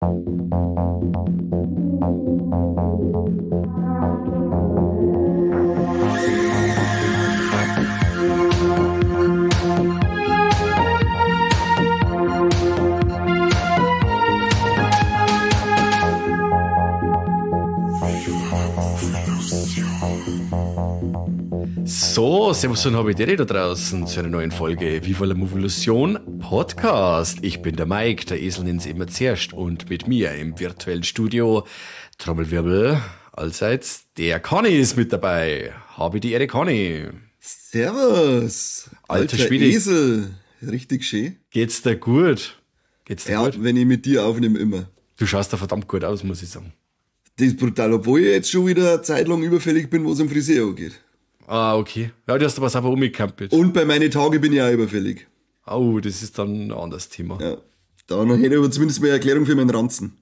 So, servus und habe da draußen zu einer neuen Folge Viva la Movolution Podcast. Ich bin der Mike, der Esel nennt's immer zuerst, und mit mir im virtuellen Studio, Trommelwirbel, allseits, der Conny ist mit dabei. Habe die Ehre, Conny. Servus. Alter Schwede. Esel. Richtig schön. Geht's dir gut? Geht's dir Ja, gut? wenn ich mit dir aufnehme, immer. Du schaust da verdammt gut aus, muss ich sagen. Das ist brutal, obwohl ich jetzt schon wieder eine Zeit lang überfällig bin, wo es um Friseur geht. Ah, okay. Ja, du hast aber sauber umgekrempelt. Und bei meinen Tagen bin ich auch überfällig. Oh, das ist dann ein anderes Thema. Ja. Dann hätte ich aber zumindest mal eine Erklärung für meinen Ranzen.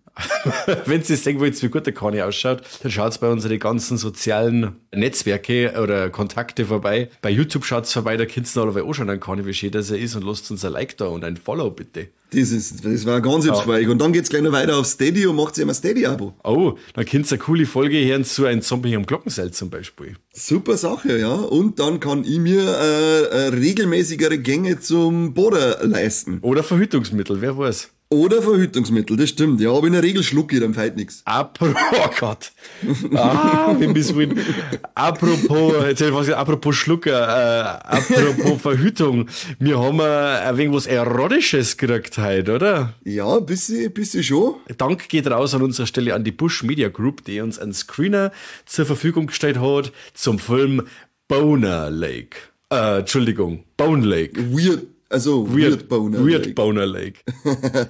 Wenn ihr sehen wollt, wie gut der Conny ausschaut, dann schaut's bei unseren ganzen sozialen Netzwerke oder Kontakte vorbei. Bei YouTube schaut's vorbei, da könnt's noch alle anschauen, dann Conny, wie schön dass er ist, und lasst uns ein Like da und ein Follow bitte. Das war ganz hübsch für euch. Und dann geht's gleich noch weiter auf Steady und macht sich immer Steady-Abo. Oh, dann könnt's eine coole Folge hören zu einem Zombie am Glockenseil zum Beispiel. Super Sache, ja. Und dann kann ich mir regelmäßigere Gänge zum Boder leisten. Oder Verhütungsmittel, wer weiß. Oder Verhütungsmittel, das stimmt. Ja, aber in der Regel schlucke ich dann feit nix. Apropos, oh Gott. Ah, wir müssen, apropos, jetzt hätte ich fast gesagt, apropos Schlucker, apropos Verhütung. Wir haben ein wenig was Erotisches gekriegt heute, oder? Ja, ein bisschen schon. Dank geht raus an unserer Stelle an die Busch Media Group, die uns einen Screener zur Verfügung gestellt hat zum Film Boner Lake. Entschuldigung, Bone Lake. Weird. Also, Weird Boner Weird Lake. Boner Lake.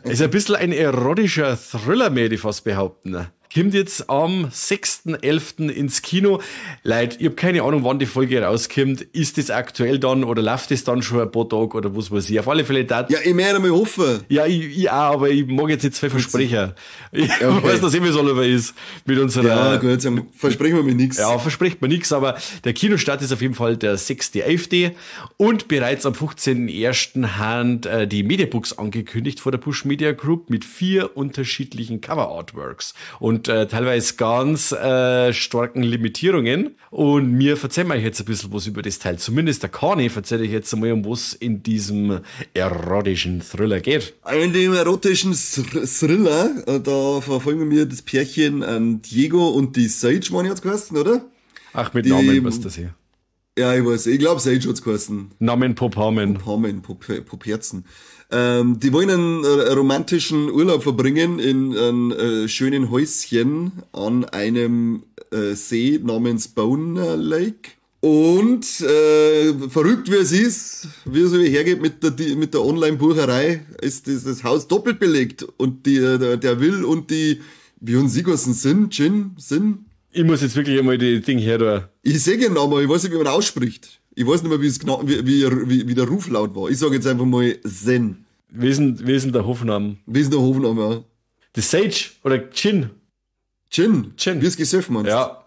Ist ein bisschen ein erotischer Thriller, möchte ich fast behaupten. Kommt jetzt am 6.11 ins Kino. Leute, ich hab keine Ahnung, wann die Folge rauskommt. Ist das aktuell dann oder läuft das dann schon ein paar Tage oder was weiß ich? Auf alle Fälle da. Ja, ich möchte mal hoffen. Ja, ich auch, aber ich mag jetzt nicht zwei Versprecher. Ich Okay. weiß, dass eh so alle ist mit unserer. Ja, gut, dann versprechen wir mir nix. Ja, verspricht mir nix, aber der Kinostart ist auf jeden Fall der 6.11. Und bereits am 15.01. haben die Mediabooks angekündigt vor der Push Media Group mit 4 unterschiedlichen Cover Artworks und teilweise ganz starken Limitierungen. Und mir verzeihen wir euch jetzt ein bisschen was über das Teil. Zumindest der Conny verzeiht euch jetzt einmal, um was in diesem erotischen Thriller geht. In dem erotischen Thriller, da verfolgen wir das Pärchen Diego und die Sage, meine ich, hat's geheißen, oder? Ach, mit Die Namen, was das hier? Ja, ich weiß. Ich glaub, Sage hat's geheißen. Namen Pophamen. Pophamen, Popherzen. Die wollen einen romantischen Urlaub verbringen in einem schönen Häuschen an einem See namens Boner Lake. Und verrückt wie es ist, wie es hergeht mit der Online-Bucherei, ist das Haus doppelt belegt. Und der Will und die, wie haben sie geheißen? Sin? Gin? Sin? Ich muss jetzt wirklich einmal die Ding her da. Ich seh den Namen, ich weiß nicht, wie man ausspricht. Ich weiß nicht mehr, wie es genau, wie der Ruflaut war. Ich sag jetzt einfach mal Zen. Wie ist denn der Hofname? Wie ist denn der Hofname, ja? The Sage oder Gin? Gin. Gin. Wie es gesöff meinst. Ja.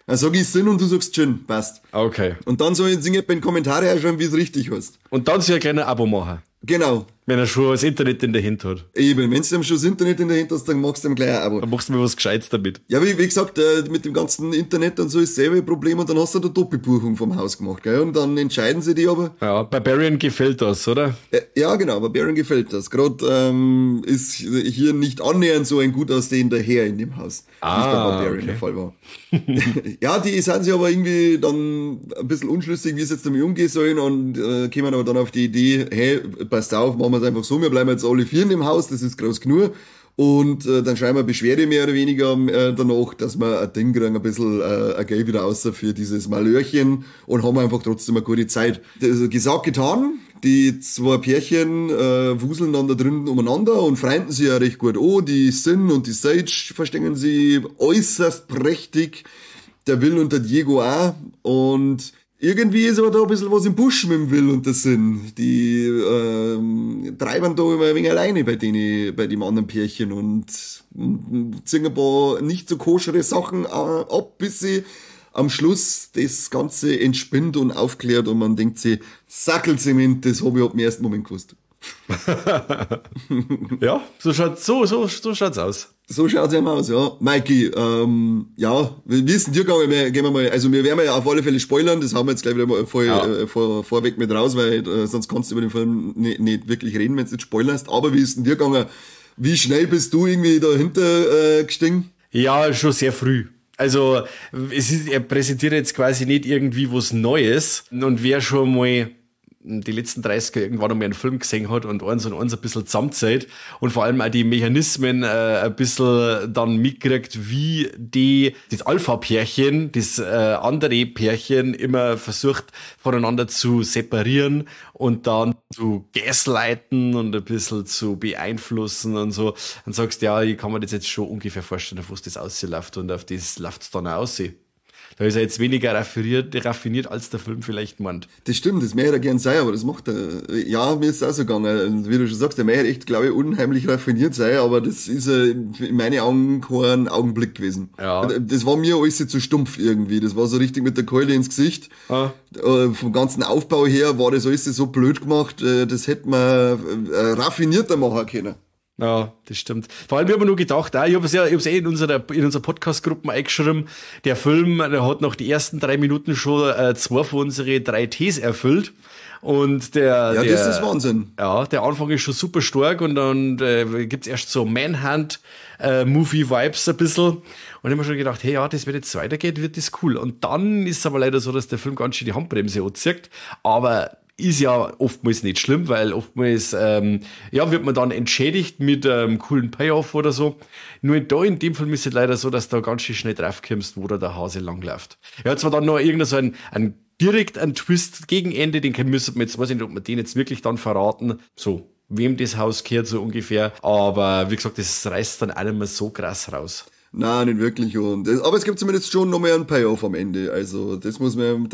Dann sag ich Sinn und du sagst Gin. Passt. Okay. Und dann soll ich in den Kommentare auch schreiben, wie es richtig heißt. Und dann soll ich ein kleines Abo machen. Genau. Wenn er schon das Internet in der Hand hat. Eben, wenn du schon das Internet in der Hand hast, dann machst du ihm gleich ein Abo. Dann machst du mir was Gescheites damit. Ja, wie gesagt, mit dem ganzen Internet und so ist dasselbe Problem und dann hast du eine Doppelbuchung vom Haus gemacht, gell? Und dann entscheiden sie die aber. Ja, Barbarian gefällt das, oder? Ja, genau, Barbarian gefällt das. Grad, ist hier nicht annähernd so ein gut aussehender Herr in dem Haus, wie es bei Barbarian okay. der Fall war. Ja, die sind sich aber irgendwie dann ein bisschen unschlüssig, wie sie jetzt damit umgehen sollen und kommen aber dann auf die Idee, hey, passt auf, machen wir es einfach so, wir bleiben jetzt alle 4 in dem Haus, das ist groß genug. Und dann schreiben wir Beschwerde mehr oder weniger danach, dass wir ein Ding kriegen, ein bisschen ein Geld wieder außer für dieses Malörchen und haben einfach trotzdem eine gute Zeit. Das ist gesagt, getan. Die zwei Pärchen wuseln dann da drin umeinander und freunden sich ja recht gut an. Die Sin und die Sage verstehen sie äußerst prächtig. Der Will und der Diego auch. Und irgendwie ist aber da ein bisschen was im Busch mit dem Will und der Sinn. Die treiben da immer ein wenig alleine bei dem anderen Pärchen und ziehen ein paar nicht so koschere Sachen ab, bis sie am Schluss das Ganze entspinnt und aufklärt und man denkt sich, Sackelzement, das hab ich ab dem ersten Moment gewusst. Ja, so schaut's, so schaut's aus. So schaut's eben aus, ja. Mikey, ja, wie ist denn dir gegangen? Wir, gehen wir mal, also wir werden ja auf alle Fälle spoilern, das haben wir jetzt gleich wieder mal vorweg mit raus, weil sonst kannst du über den Film nicht wirklich reden, wenn du nicht spoilerst. Aber wie ist denn dir gegangen? Wie schnell bist du irgendwie dahinter gestiegen? Ja, schon sehr früh. Also, er präsentiert jetzt quasi nicht irgendwie was Neues und wer schon mal die letzten 30 Jahre irgendwann einmal einen Film gesehen hat und eins und eins ein bisschen zusammenzählt und vor allem auch die Mechanismen ein bisschen dann mitkriegt, wie das Alpha-Pärchen, das andere Pärchen immer versucht voneinander zu separieren und dann zu gaslighten und ein bisschen zu beeinflussen und so. Und sagst, ja, ich kann mir das jetzt schon ungefähr vorstellen, auf was das ausläuft und auf das läuft's dann auch aus. Da ist er jetzt weniger raffiniert, als der Film vielleicht meint. Das stimmt, das möchte er gern sein, aber das macht er. Ja, mir ist es auch so gegangen. Wie du schon sagst, der möchte echt, glaube ich, unheimlich raffiniert sein, aber das ist in meinen Augen kein Augenblick gewesen. Ja. Das war mir alles zu stumpf irgendwie. Das war so richtig mit der Keule ins Gesicht. Ah. Vom ganzen Aufbau her war das alles so blöd gemacht, das hätte man raffinierter machen können. Ja, das stimmt. Vor allem, ich habe mir nur gedacht, ich habe es ja, ich hab's eh in unserer Podcast-Gruppe eingeschrieben, der Film, der hat nach die ersten 3 Minuten schon 2 von unsere 3 Ts erfüllt. Und ja, das ist Wahnsinn. Ja, der Anfang ist schon super stark und dann gibt's erst so Manhunt-Movie-Vibes ein bisschen. Und ich hab mir schon gedacht, hey, ja, das, wenn jetzt weitergeht, wird das cool. Und dann ist es aber leider so, dass der Film ganz schön die Handbremse anzieht. Aber ist ja oftmals nicht schlimm, weil oftmals wird man dann entschädigt mit einem coolen Payoff oder so. Nur da in dem Film ist es leider so, dass du da ganz schön schnell drauf kommst, wo da der Hase langläuft. Er hat zwar dann noch irgendein so ein direkt einen Twist gegen Ende, den müssen wir jetzt, weiß ich nicht, ob wir den jetzt wirklich dann verraten, so, wem das Haus gehört, so ungefähr. Aber wie gesagt, das reißt dann auch nicht mehr so krass raus. Nein, nicht wirklich. Aber es gibt zumindest schon noch mehr einen Payoff am Ende. Also das muss man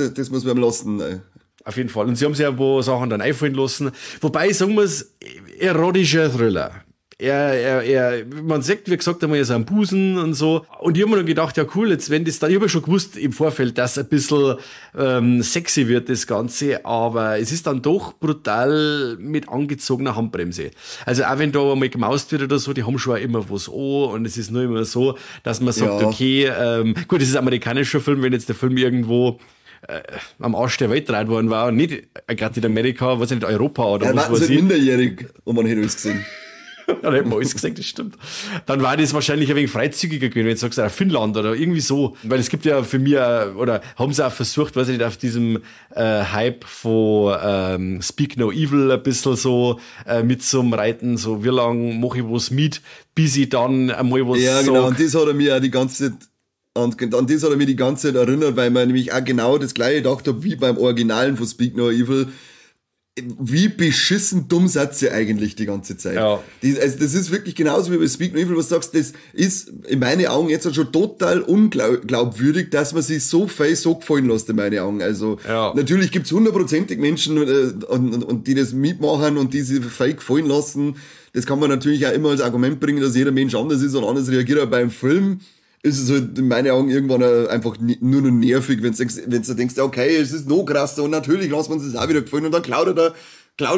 lassen. Auf jeden Fall. Und sie haben sich ja ein paar Sachen dann einfallen lassen. Wobei, ich sagen muss, erotischer Thriller. Man sagt, wie gesagt, einmal, er ist am Busen und so. Und ich hab mir dann gedacht, ja cool, jetzt wenn das dann, ich hab ja schon gewusst im Vorfeld, dass ein bisschen sexy wird das Ganze, aber es ist dann doch brutal mit angezogener Handbremse. Also auch wenn da einmal gemaust wird oder so, die haben schon auch immer was an und es ist nur immer so, dass man sagt, ja, okay, gut, das ist ein amerikanischer Film, wenn jetzt der Film irgendwo am Arsch der Welt gedreht worden war und nicht gerade in Amerika, weiß ich nicht, Europa oder ja, was weiß ich. Minderjährig und man hätte alles gesehen. Dann hätten wir alles gesehen, das stimmt. Dann war das wahrscheinlich ein wenig freizügiger gewesen, wenn du sagst, Finnland oder irgendwie so. Weil es gibt ja für mich, oder haben sie auch versucht, weiß ich nicht, auf diesem Hype von Speak No Evil ein bisschen so mit zum Reiten, so wie lange mache ich was mit, bis ich dann einmal was Ja, genau, sag. Und das hat er mir auch die ganze Zeit. Und an das hat er mich die ganze Zeit erinnert, weil man nämlich auch genau das gleiche gedacht hat, wie beim Originalen von Speak No Evil. Wie beschissen dumm seid ihr eigentlich die ganze Zeit. Ja. Also das ist wirklich genauso wie bei Speak No Evil, was du sagst, das ist in meinen Augen jetzt schon total unglaubwürdig, dass man sich so viel so gefallen lässt in meinen Augen. Also ja. Natürlich gibt's hundertprozentig Menschen, und die das mitmachen und die sich viel gefallen lassen. Das kann man natürlich auch immer als Argument bringen, dass jeder Mensch anders ist und anders reagiert. Aber beim Film ist es halt in meinen Augen irgendwann einfach nur noch nervig, wenn du denkst, okay, es ist noch krasser und natürlich lässt man es auch wieder gefallen und dann klaut er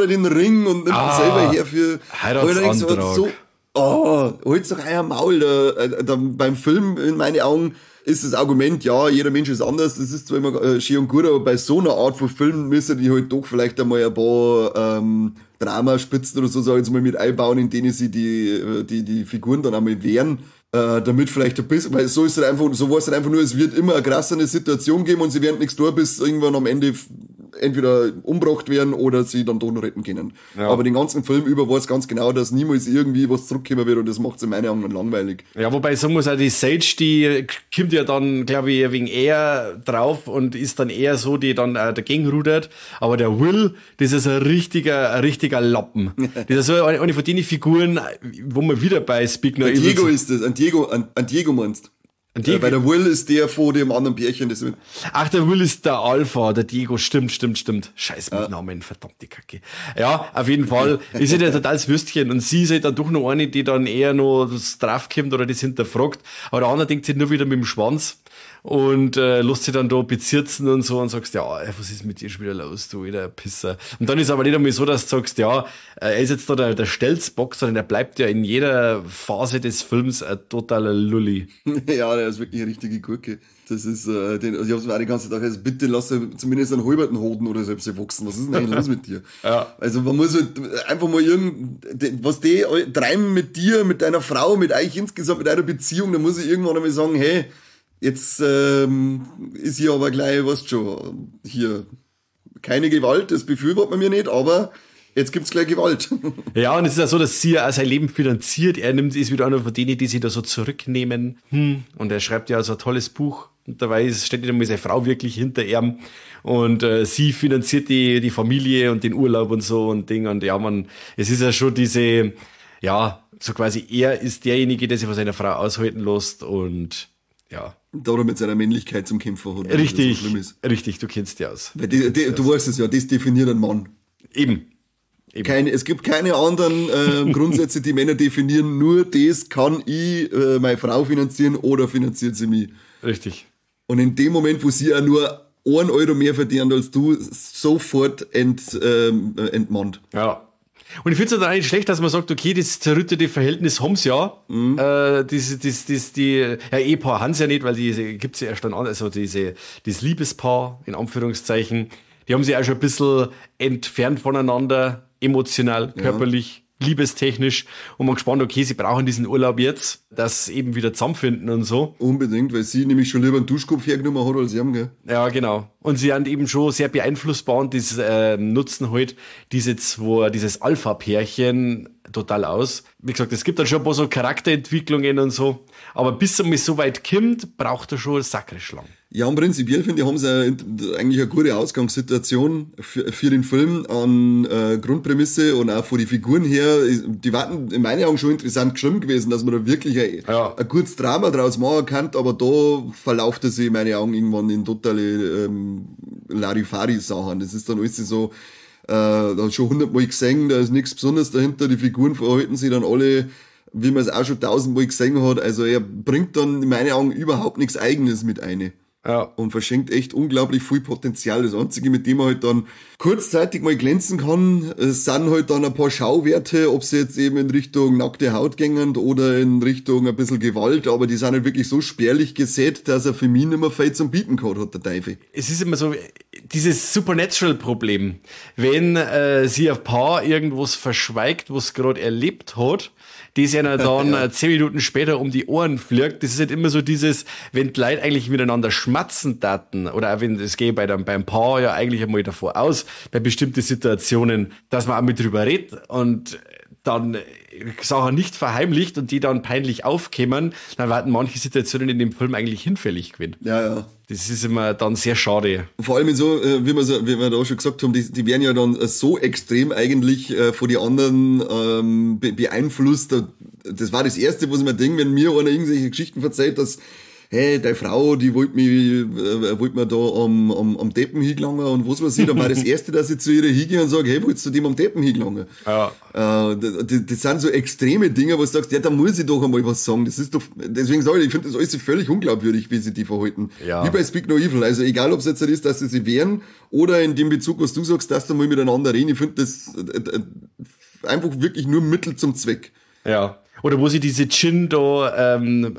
den Ring und nimmt ihn selber her für Heiratsantrag. So, oh, holt's doch euer Maul. Da, beim Film, in meinen Augen, ist das Argument, ja, jeder Mensch ist anders, das ist zwar immer schön und gut, aber bei so einer Art von Film müssen die halt doch vielleicht einmal ein paar Dramaspitzen oder so, sag ich jetzt mal, mit einbauen, in denen sie die Figuren dann einmal wehren. Damit vielleicht ein bisschen, weil so ist es halt einfach, so war es halt einfach nur, es wird immer eine krassere Situation geben und sie werden nichts tun, bis irgendwann am Ende entweder umgebracht werden oder sie dann doch noch retten können. Ja. Aber den ganzen Film über war es ganz genau, dass niemals irgendwie was zurückkommen wird und das macht es in meinen Augen dann langweilig. Ja, wobei ich sagen muss, auch die Sage, die kommt ja dann, glaube ich, ein wenig eher drauf und ist dann eher so, die dann dagegen rudert. Aber der Will, das ist ein richtiger Lappen. Das ist so eine von den Figuren, wo man wieder bei Speak No Evil. Diego ist das, an Diego meinst. Diego. Weil der Will ist der vor dem anderen Pärchen. Das Ach, der Will ist der Alpha, der Diego, stimmt. Scheiß mit Namen, verdammte Kacke. Ja, auf jeden Fall ist ja der totales Würstchen und sie ist halt dann doch noch eine, die dann eher noch das draufkommt oder das hinterfragt. Aber der andere denkt sich nur wieder mit dem Schwanz. Und lässt sich dann da bezirzen und so und sagst, ja, was ist mit dir schon wieder los, du wieder Pisser. Und dann ist aber nicht einmal so, dass du sagst, ja, er ist jetzt da der Stelzbock, sondern er bleibt ja in jeder Phase des Films ein totaler Lulli. Ja, der ist wirklich eine richtige Gurke. Das ist, also ich hab's mir auch die ganze Zeit gedacht, also bitte lass er zumindest einen halberten Hoden oder selbst wachsen. Was ist denn eigentlich los mit dir? Ja. Also man muss halt einfach mal was die treiben mit dir, mit deiner Frau, mit euch insgesamt, mit eurer Beziehung, da muss ich irgendwann einmal sagen, hey, jetzt ist hier aber gleich, weißt schon, hier keine Gewalt, das befürwortet man mir nicht, aber jetzt gibt's gleich Gewalt. Ja, und es ist ja so, dass sie ja auch sein Leben finanziert. Er ist wieder einer von denen, die sich da so zurücknehmen. Und er schreibt ja so ein tolles Buch. Und dabei steht nicht einmal seine Frau wirklich hinter ihm. Und sie finanziert die Familie und den Urlaub und so und Ding. Und ja, man, es ist ja schon diese, ja, so quasi er ist derjenige, der sich von seiner Frau aushalten lässt und ja. Da er mit seiner Männlichkeit zum Kämpfer hat. Richtig, so richtig, du kennst die aus. Weil du weißt es ja, das definiert ein Mann. Eben. Es gibt keine anderen Grundsätze, die Männer definieren, nur das kann ich meine Frau finanzieren oder finanziert sie mich. Richtig. Und in dem Moment, wo sie auch nur 1 Euro mehr verdient als du, sofort entmannt. Ja. Und ich find's halt auch nicht schlecht, dass man sagt, okay, das zerrüttete Verhältnis haben's ja. Mhm. Ehepaar haben's ja nicht, weil die gibt's ja erst dann an, also dieses Liebespaar, in Anführungszeichen, die haben sich auch schon ein bisschen entfernt voneinander, emotional, körperlich, liebestechnisch. Und man gespannt, okay, sie brauchen diesen Urlaub jetzt, dass sie eben wieder zusammenfinden und so. Unbedingt, weil sie nämlich schon lieber einen Duschkopf hergenommen hat als sie haben, gell? Ja, genau. Und sie sind eben schon sehr beeinflussbar und das nutzen halt dieses Alpha-Pärchen total aus. Wie gesagt, es gibt dann schon ein paar so Charakterentwicklungen und so. Aber bis er mal so weit kommt, braucht er schon sakrisch lang. Ja, und prinzipiell finde ich, haben sie eigentlich eine gute Ausgangssituation für den Film an Grundprämisse und auch von den Figuren her. Die waren in meinen Augen schon interessant geschrieben gewesen, dass man da wirklich ein gutes Drama draus machen kann, aber da verlauft es sich in meinen Augen irgendwann in totale Larifari-Sachen. Das ist dann alles so, da hat schon 100-mal gesehen, da ist nichts Besonderes dahinter, die Figuren verhalten sich dann alle, wie man es auch schon 1000-mal gesehen hat. Also er bringt dann in meinen Augen überhaupt nichts Eigenes mit ein. Ja. Und verschenkt echt unglaublich viel Potenzial. Das Einzige, mit dem man halt dann kurzzeitig mal glänzen kann, sind halt dann ein paar Schauwerte, ob sie jetzt eben in Richtung nackte Haut gingen oder in Richtung ein bisschen Gewalt, aber die sind halt wirklich so spärlich gesät, dass er für mich nicht mehr viel zum Bieten gehabt hat, der Teufel. Es ist immer so, dieses Supernatural-Problem. Wenn sie ein Paar irgendwas verschweigt, was gerade erlebt hat, das einer dann 10 Minuten später um die Ohren fliegt. Das ist halt immer so dieses, wenn die Leute eigentlich miteinander schmatzen taten, oder auch wenn, es geht beim Paar ja eigentlich einmal davor aus, bei bestimmten Situationen, dass man auch mit drüber redet und dann Sachen nicht verheimlicht und die dann peinlich aufkämen, dann werden manche Situationen in dem Film eigentlich hinfällig gewesen. Ja, ja. Das ist immer dann sehr schade. Vor allem so, wie wir da schon gesagt haben, die werden ja dann so extrem eigentlich von den anderen beeinflusst. Das war das Erste, was ich mir denke, wenn mir einer irgendwelche Geschichten verzeiht, dass hey, deine Frau, die wollte mir da am Deppen hingelangen und was weiß ich, dann war das Erste, dass ich zu ihr hingehe und sage, hey, wolltest du dem am Deppen hingelangen? Ja. Das sind so extreme Dinge, wo du sagst, ja, da muss ich doch einmal was sagen. Das ist doch, deswegen sage ich, ich finde das alles völlig unglaubwürdig, wie sie die verhalten. Ja. Wie bei Speak No Evil. Also egal, ob es jetzt ist, dass sie sich wehren oder in dem Bezug, was du sagst, dass da mal miteinander reden. Ich finde das einfach wirklich nur Mittel zum Zweck. Ja. Oder wo sie diese Gin da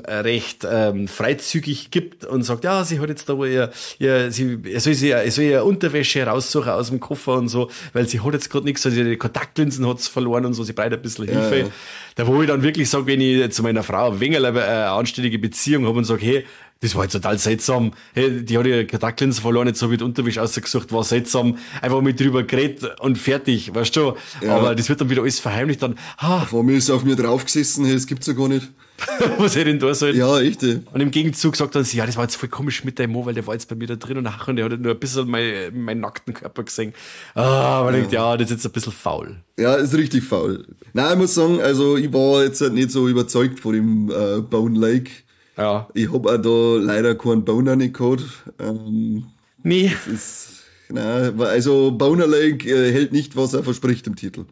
recht freizügig gibt und sagt, ja, sie hat jetzt da wohl soll ihr Unterwäsche raussuchen aus dem Koffer und so, weil sie hat jetzt gerade nichts, also die Kontaktlinsen hat's verloren und so, sie braucht ein bisschen Hilfe. Ja. Da wo ich dann wirklich sage, wenn ich zu meiner Frau ein wenig eine anständige Beziehung habe und sage, hey, das war jetzt total seltsam. Hey, die hat ihre Kontaktlinsen verloren, jetzt habe ich die Unterwäsche ausgesucht, war seltsam. Einfach mit drüber geredet und fertig, weißt du? Ja. Aber das wird dann wieder alles verheimlicht. Dann, Vor mir ist auf mir draufgesessen, hey, das gibt's ja gar nicht. Was ich denn da soll. Ja, echt. Ey. Und im Gegenzug sagt dann sie, ja, das war jetzt voll komisch mit deinem Mo, weil der war jetzt bei mir da drin und ach, und der hat nur ein bisschen meinen nackten Körper gesehen. Man denkt, ja, das ist jetzt ein bisschen faul. Ja, ist richtig faul. Nein, ich muss sagen, also ich war jetzt halt nicht so überzeugt von dem Bone Lake. Ja. Ich hab auch da leider keinen Boner nicht gehabt. Nee. Das ist, nein, also Boner Lake hält nicht, was er verspricht im Titel.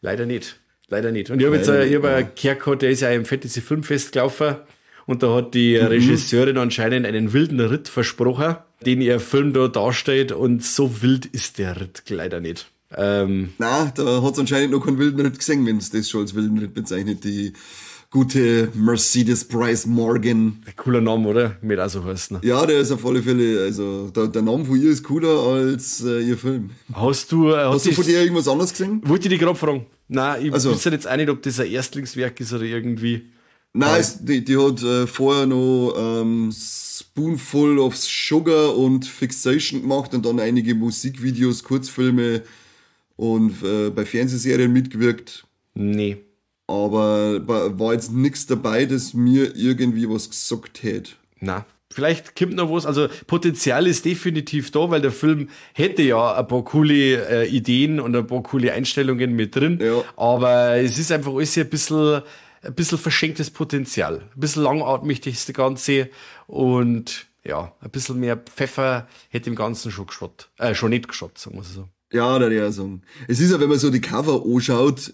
Leider nicht. Leider nicht. Und ich habe jetzt ich hab einen Kerl gehabt, der ist ja im Fantasy Filmfest gelaufen Und da hat die Regisseurin anscheinend einen wilden Ritt versprochen, den ihr Film da darstellt. Und so wild ist der Ritt leider nicht. Na, da hat's anscheinend noch keinen wilden Ritt gesehen, wenn es das schon als wilden Ritt bezeichnet, die gute Mercedes Bryce Morgan. Cooler Name, oder? Mit auch so heißen. Ja, der ist auf alle Fälle, also der Name von ihr ist cooler als ihr Film. Hast du von dir irgendwas anderes gesehen? Wollte ich dich gerade fragen. Nein, ich weiß jetzt auch nicht, ob das ein Erstlingswerk ist oder irgendwie. Nein, die hat vorher noch Spoonful of Sugar und Fixation gemacht und dann einige Musikvideos, Kurzfilme und bei Fernsehserien mitgewirkt. Nee. Aber war jetzt nix dabei, das mir irgendwie was gesagt hätte. Na, vielleicht kommt noch was. Also Potenzial ist definitiv da, weil der Film hätte ja ein paar coole Ideen und ein paar coole Einstellungen mit drin. Ja. Aber es ist einfach alles ein bisschen verschenktes Potenzial. Ein bisschen langatmig das Ganze und ja, ein bisschen mehr Pfeffer hätte im Ganzen schon geschaut. Schon nicht geschaut, sagen wir so. Ja, da ja sagen. Es ist ja, wenn man so die Cover anschaut,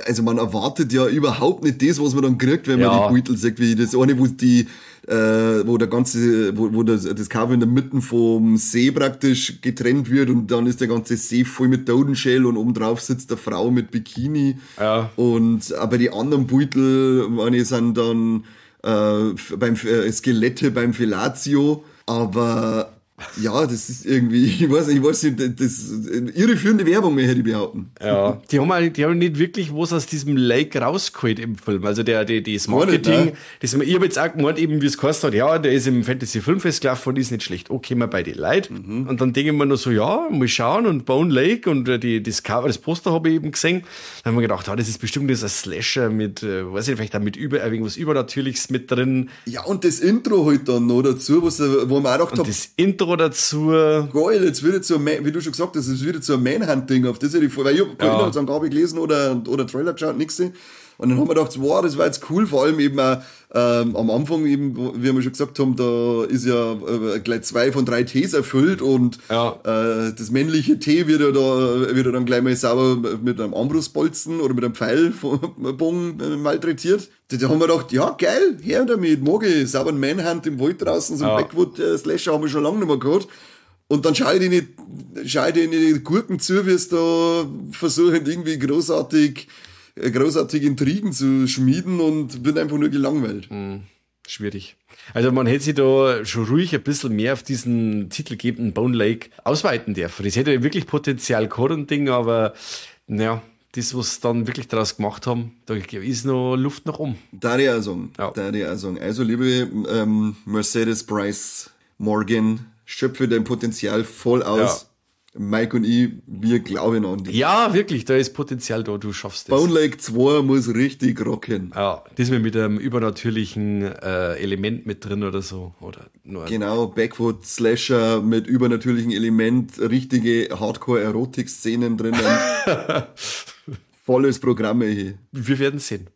also man erwartet ja überhaupt nicht das, was man dann kriegt, wenn man die Beutel sieht, wie das eine, wo die, wo der ganze, wo das Cover in der Mitte vom See praktisch getrennt wird und dann ist der ganze See voll mit Totenschäl und obendrauf sitzt eine Frau mit Bikini. Ja. Und aber die anderen Beutel, meine, sind dann beim Skelette beim Fellatio, aber ja, das ist irgendwie, ich weiß nicht, das ist irreführende Werbung, mehr hätte ich behaupten. Ja, die haben nicht wirklich was aus diesem Lake rausgeholt im Film. Also das Marketing, nicht, das, ich habe jetzt auch gemeint, eben wie es geheißen hat, ja, der ist im Fantasy Filmfest gelaufen und ist nicht schlecht. Okay, mal bei den Leuten. Mhm. Und dann denke ich mir nur so, ja, mal schauen und Bone Lake und das Cover, das Poster habe ich eben gesehen. Dann haben wir gedacht, ah, das ist bestimmt das ein Slasher mit, weiß ich nicht, vielleicht auch mit irgendwas Übernatürliches mit drin. Ja, und das Intro halt dann noch dazu, wo man auch gedacht hat, das Intro dazu. Geil, jetzt wird so, wie du schon gesagt hast, es wird so ein Manhunt-Ding, auf das hätte ich, weil ich hab keine Inhaltsangabe gelesen oder Trailer geschaut, nix. Und dann haben wir gedacht, wow, das war jetzt cool, vor allem eben auch, am Anfang eben, wie wir schon gesagt haben, da ist ja gleich 2 von 3 Ts erfüllt und das männliche T wird ja da, dann gleich mal sauber mit einem Armbrustbolzen oder mit einem Pfeilbogen malträtiert. Da haben wir gedacht, ja geil, her damit, mag ich, sauber Manhunt im Wald draußen, so ein Backwood-Slasher haben wir schon lange nicht mehr gehabt. Und dann schau ich die Gurken zu, wie es da versuchen, irgendwie großartig Intrigen zu schmieden und bin einfach nur gelangweilt. Schwierig. Also man hätte sich da schon ruhig ein bisschen mehr auf diesen titelgebenden Bone Lake ausweiten dürfen. Das hätte wirklich Potenzial gehabt und Ding, aber naja, das, was sie dann wirklich daraus gemacht haben, da ist noch Luft nach oben. Da ich auch sagen. Ja. Da ich auch sagen. Also liebe Mercedes Bryce Morgan, schöpfe dein Potenzial voll aus. Ja. Mike und ich, wir glauben an dich. Ja, wirklich, da ist Potenzial da, du schaffst es. Bone Lake 2 muss richtig rocken. Ja, diesmal mit einem übernatürlichen Element mit drin oder so. Oder nur genau, Backwood Slasher mit übernatürlichen Element, richtige Hardcore-Erotik-Szenen drinnen. Volles Programm hier. Wir werden sehen.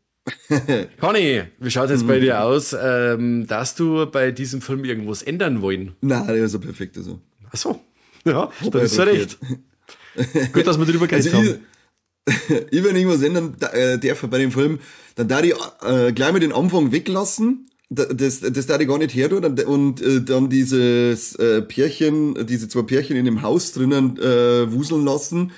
Conny, wie schaut es jetzt bei dir aus? Darfst du bei diesem Film irgendwas ändern wollen? Nein, der ist ja perfekt. Also. Ach so. Ja, da ist ja recht. Gut, dass wir drüber geredet haben. Ich, wenn ich irgendwas ändern darf bei dem Film, dann darf ich gleich mal den Anfang weglassen. Das darf ich gar nicht her tun. Und dann dieses Pärchen, diese zwei Pärchen in dem Haus drinnen wuseln lassen,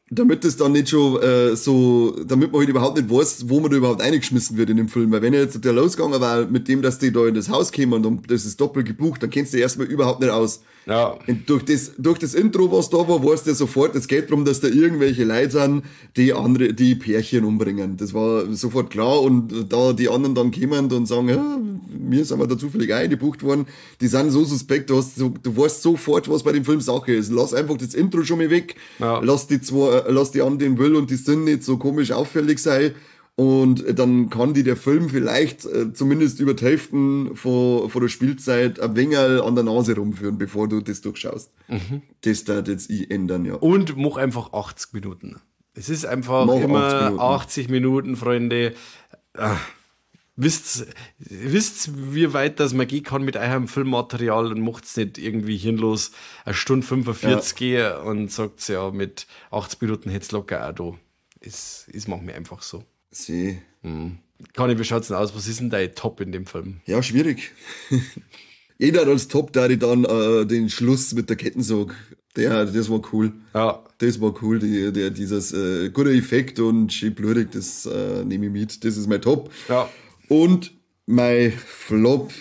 damit das dann nicht schon so, damit man halt überhaupt nicht weiß, wo man da überhaupt reingeschmissen wird in dem Film. Weil wenn jetzt der losgegangen war mit dem, dass die da in das Haus kämen und das ist doppelt gebucht, dann kennst du erstmal überhaupt nicht aus. Ja. Und durch das Intro, was da war, weißt du sofort, es geht darum, dass da irgendwelche Leute sind, die andere, die Pärchen umbringen. Das war sofort klar und da die anderen dann kommen und sagen, ja, mir sind wir da zufällig eingebucht worden, die sind so suspekt, du weißt sofort, was bei dem Film Sache ist. Lass einfach das Intro schon mal weg, ja. Lass die an den Will und die sind nicht so komisch auffällig sein. Und dann kann die der Film vielleicht zumindest über die Hälfte von der Spielzeit ein wenig an der Nase rumführen, bevor du das durchschaust. Mhm. Das darf jetzt ich ändern, ja. Und mach einfach 80 Minuten. Es ist einfach mach immer 80 Minuten, Freunde. Ach, wisst, wie weit das man gehen kann mit eurem Filmmaterial und macht's nicht irgendwie hirnlos eine Stunde 45 ja. und sagt ja, mit 80 Minuten hätt's locker auch da. Es macht mir einfach so. Sie. Mhm. Conny, wie schaut's denn aus? Was ist denn dein Top in dem Film? Ja, schwierig. Jeder hat als Top da die dann den Schluss mit der Kettensäge. Das war cool. Ja. Das war cool, dieses guter Effekt und schön blutig, das nehme ich mit. Das ist mein Top. Ja. Und mein Flop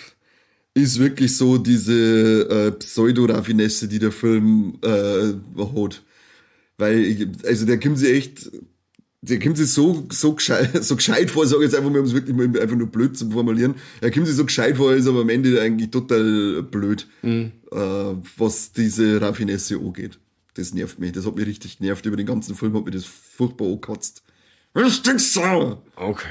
ist wirklich so diese Pseudo-Raffinesse, die der Film hat. Weil, der kommt sich echt, der kommt sich so gescheit vor, sag ich jetzt einfach mal, um es wirklich mal einfach nur blöd zu formulieren. Er kommt sich so gescheit vor, ist aber am Ende eigentlich total blöd, was diese Raffinesse angeht. Das nervt mich, das hat mich richtig genervt. Über den ganzen Film hat mich das furchtbar angekotzt. Richtig sauer! Okay.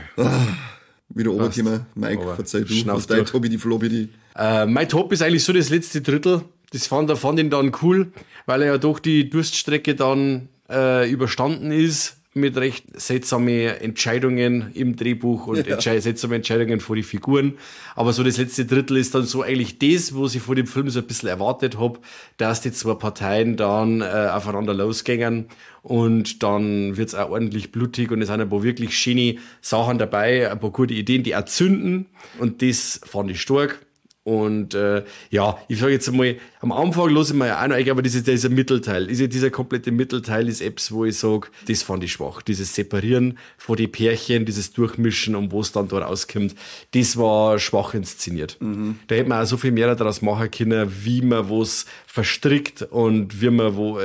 Wieder Oberthema. Mike, verzeih du, was dein Tobi, die Floppy. Mein Top ist eigentlich so das letzte Drittel. Das fand ich dann cool, weil er ja doch die Durststrecke dann überstanden ist mit recht seltsamen Entscheidungen im Drehbuch und seltsame Entscheidungen vor die Figuren. Aber so das letzte Drittel ist dann so eigentlich das, was ich vor dem Film so ein bisschen erwartet hab, dass die zwei Parteien dann aufeinander losgängen und dann wird's auch ordentlich blutig und es sind ein paar wirklich schöne Sachen dabei, ein paar gute Ideen, die auch zünden, und das fand ich stark. Und ja, ich sage jetzt einmal, am Anfang lasse ich mir ja auch noch, aber dieser Mittelteil, dieser komplette Mittelteil ist etwas, wo ich sage, das fand ich schwach. Dieses Separieren von den Pärchen, dieses Durchmischen und wo es dann da rauskommt, das war schwach inszeniert. Mhm. Da hätte man auch so viel mehr daraus machen können, wie man was verstrickt und wie man wo,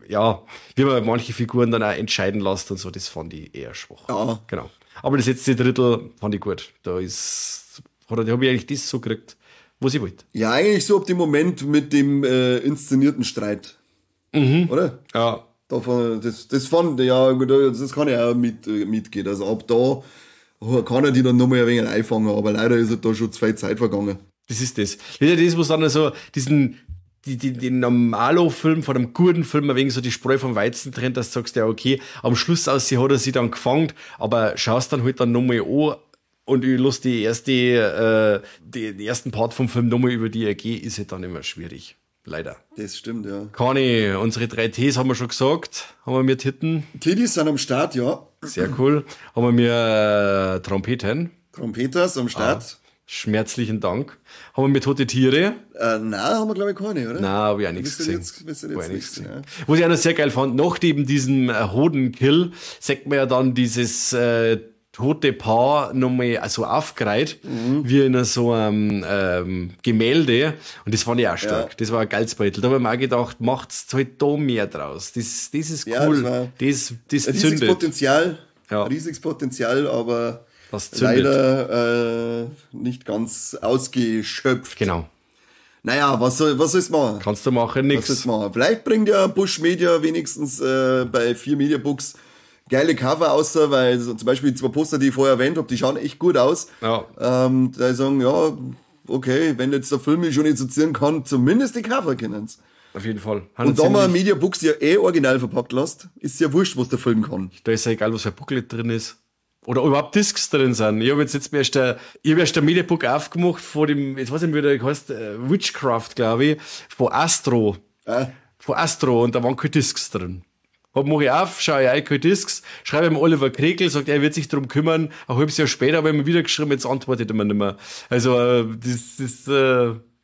wie man manche Figuren dann auch entscheiden lässt und so, das fand ich eher schwach. Ja. Genau. Aber das letzte Drittel fand ich gut. Da habe ich eigentlich das so gekriegt, was ich wollte. Ja, eigentlich so ab dem Moment mit dem inszenierten Streit. Mhm. Oder? Ja. Davon, das fand ich, ja, das kann ich auch mitgehen. Also ab da kann er die dann nochmal ein wenig einfangen, aber leider ist halt da schon 2 Zeit vergangen. Das ist das. Das ist ja das, was dann so diesen den Normalo-Film von einem guten Film ein wenig so die Spreu vom Weizen trennt, dass du sagst, ja, okay, am Schluss aus, sie hat er sie dann gefangen, aber schaust dann halt dann nochmal an, und ich lasse die den ersten Part vom Film nochmal über die ergehen, ist halt dann immer schwierig. Leider. Das stimmt, ja. Conny, unsere 3 Ts haben wir schon gesagt. Haben wir mir Titten? Tittis sind am Start, ja. Sehr cool. Haben wir mir Trompeten? Trompeters am Start. Ah, schmerzlichen Dank. Haben wir mir tote Tiere? Nein, haben wir glaube ich keine, oder? Nein, habe ich auch nichts gesehen. Jetzt, ja. Was ich auch noch sehr geil fand, nach eben diesem Hodenkill, sagt man ja dann dieses tote Paar nochmal so aufgereiht, wie in so einem Gemälde. Und das fand ich auch stark. Ja. Das war ein geiles Bild. Da habe ich mir auch gedacht, macht's halt da mehr draus. Das ist cool. Ja, das riesiges zündet. Potenzial. Ja. Riesiges Potenzial, aber das zündet. Leider nicht ganz ausgeschöpft. Genau. Naja, was soll's machen? Kannst du machen, nix. Was soll's machen? Vielleicht bringt ja Busch Media wenigstens bei 4 Mediabooks geile Cover außer, weil so zum Beispiel die 2 Poster, die ich vorher erwähnt habe, die schauen echt gut aus. Ja. Da sagen, ja, okay, wenn jetzt der Film mich schon nicht so ziehen kann, zumindest die Cover kennen's. Auf jeden Fall. Und da man Mediabooks ja eh original verpackt lässt, ist ja wurscht, was der Film kann. Da ist ja egal, was für ein Booklet drin ist. Oder überhaupt Discs drin sind. Ich habe jetzt erst ein Mediabook aufgemacht vor dem, jetzt weiß ich nicht, wie der heißt, Witchcraft, glaube ich, von Astro. Ah. Von Astro, und da waren keine Discs drin. Mach ich auf, schaue ich ein, keine Discs, schreibe ihm Oliver Krekel, sagt, er wird sich drum kümmern. Ein halbes Jahr später habe ich mir wieder geschrieben, jetzt antwortet er mir nicht mehr. Also, das ist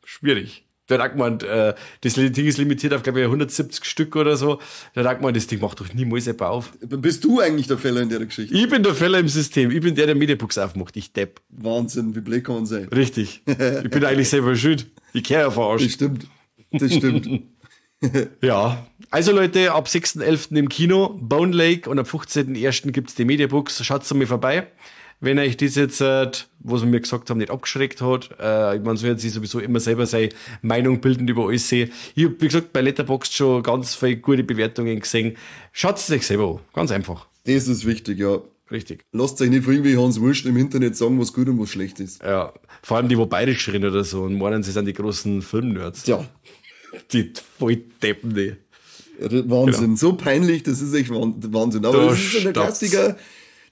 schwierig. Der hat auch gemeint, das Ding ist limitiert auf, glaube ich, 170 Stück oder so. Der hat auch gemeint, das Ding macht doch niemals jemand auf. Bist du eigentlich der Fehler in der Geschichte? Ich bin der Fehler im System. Ich bin der Mediabooks aufmacht. Ich Depp. Wahnsinn, wie blöd kann man sein. Richtig. Ich bin eigentlich selber schuld. Ich kehre ja verarscht. Das stimmt. Das stimmt. Ja, also Leute, ab 6.11. im Kino, Bone Lake, und ab 15.01. gibt's die Mediabooks. Schaut's mal vorbei. Wenn euch das jetzt, was wir mir gesagt haben, nicht abgeschreckt hat. Man soll jetzt sich sowieso immer selber seine Meinung bilden über alles sehen. Ich hab, wie gesagt, bei Letterboxd schon ganz viele gute Bewertungen gesehen. Schaut's euch selber an. Ganz einfach. Das ist wichtig, ja. Richtig. Lasst euch nicht von irgendwie Hans Wurst im Internet sagen, was gut und was schlecht ist. Ja, vor allem die, wo bayerisch reden oder so und meinen, sie sind die großen Filmnerds. Ja. Die Volldeppen, die. Wahnsinn, genau. So peinlich, das ist echt Wahnsinn. Aber da das ist ja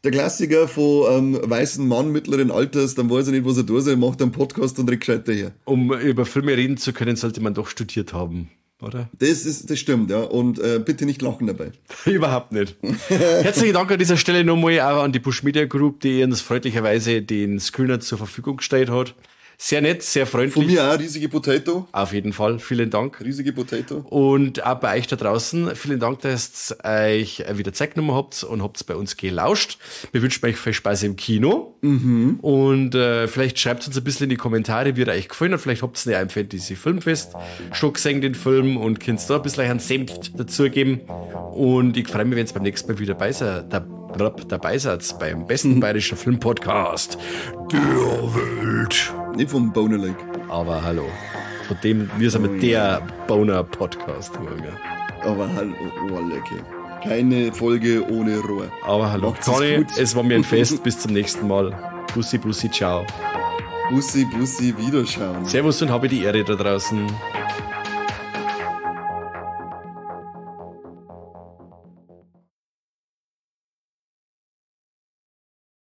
der Klassiker von weißen Mann mittleren Alters, dann weiß er nicht, was er tun soll, macht einen Podcast und redet gescheit daher. Um über Filme reden zu können, sollte man doch studiert haben. Oder? Das stimmt, ja. Und bitte nicht lachen dabei. Überhaupt nicht. Herzlichen Dank an dieser Stelle nochmal auch an die Push Media Group, die uns freundlicherweise den Screener zur Verfügung gestellt hat. Sehr nett, sehr freundlich. Von mir auch, riesige Potato. Auf jeden Fall, vielen Dank. Riesige Potato. Und auch bei euch da draußen, vielen Dank, dass ihr euch wieder Zeit genommen habt und habt bei uns gelauscht. Wir wünschen euch viel Spaß im Kino. Und vielleicht schreibt uns ein bisschen in die Kommentare, wie er euch gefallen hat. Vielleicht habt ihr ja im Fantasy Filmfest schon gesehen, den Film, und könnt da ein bisschen einen Senf dazugeben. Und ich freue mich, wenn ihr beim nächsten Mal wieder dabei seid, dabei seid beim besten bayerischen Filmpodcast der Welt. Nicht vom Boner Lake. Aber hallo. Von dem, wir sind mit der Boner Podcast. Aber hallo, oh, lecker. Keine Folge ohne Rohr. Aber hallo. Conny, es war mir ein Fest. Bis zum nächsten Mal. Bussi, Bussi, ciao. Bussi, Bussi, Wiederschauen. Servus und habe die Ehre da draußen.